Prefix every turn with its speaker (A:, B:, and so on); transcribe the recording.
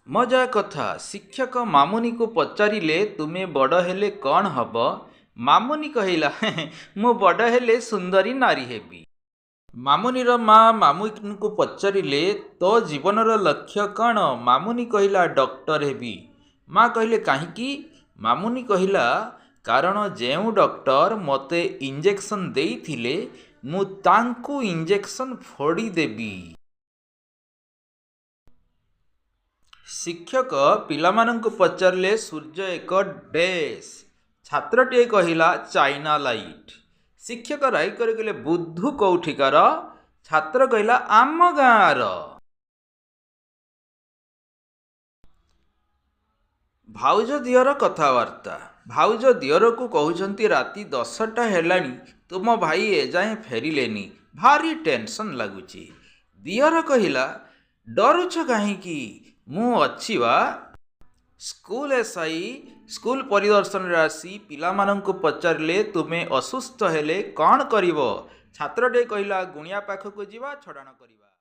A: ମଜା କଥା। ଶିକ୍ଷକ ମାମୁନିକୁ ପଚାରିଲେ ତୁମେ ବଡ଼ ହେଲେ କ'ଣ ହେବ? ମାମୁନି କହିଲା, ମୁଁ ବଡ଼ ହେଲେ ସୁନ୍ଦରୀ ନାରୀ ହେବି। ମାମୁନିର ମା ମାମୁନିକୁ ପଚାରିଲେ ତୋ ଜୀବନର ଲକ୍ଷ୍ୟ କ'ଣ? ମାମୁନି କହିଲା, ଡକ୍ଟର ହେବି। ମା କହିଲେ କାହିଁକି? ମାମୁନି କହିଲା, କାରଣ ଯେଉଁ ଡକ୍ଟର ମୋତେ ଇଞ୍ଜେକ୍ସନ୍ ଦେଇଥିଲେ ମୁଁ ତାଙ୍କୁ ଇଞ୍ଜେକ୍ସନ୍ ଫୋଡ଼ିଦେବି। ଶିକ୍ଷକ ପିଲାମାନଙ୍କୁ ପଚାରିଲେ ସୂର୍ଯ୍ୟ ଏକ ଡେସ୍। ଛାତ୍ରଟିଏ କହିଲା, ଚାଇନା ଲାଇଟ୍। ଶିକ୍ଷକ ରାଗି କରି କହିଲେ, ବୁଦ୍ଧୁ କୋଉଠିକାର? ଛାତ୍ର କହିଲା, ଆମ ଗାଁର। ଭାଉଜ ଦିଅର କଥାବାର୍ତ୍ତା। ଭାଉଜ ଦିଅରକୁ କହୁଛନ୍ତି ରାତି 10ଟା ହେଲାଣି ତୁମ ଭାଇ ଏଯାଏଁ ଫେରିଲେନି, ଭାରି ଟେନସନ୍ ଲାଗୁଛି। ଦିଅର କହିଲା, ଡରୁଛ କାହିଁକି, ମୁଁ ଅଛି ବା। School S. I. School ପରିଦର୍ଶନରେ ଆସି ପିଲାମାନଙ୍କୁ ପଚାରିଲେ ତୁମେ ଅସୁସ୍ଥ ହେଲେ କ'ଣ କରିବ? ଛାତ୍ରଟିଏ କହିଲା, ଗୁଣିଆ ପାଖକୁ ଯିବା, ଛଡ଼ାଣ କରିବ।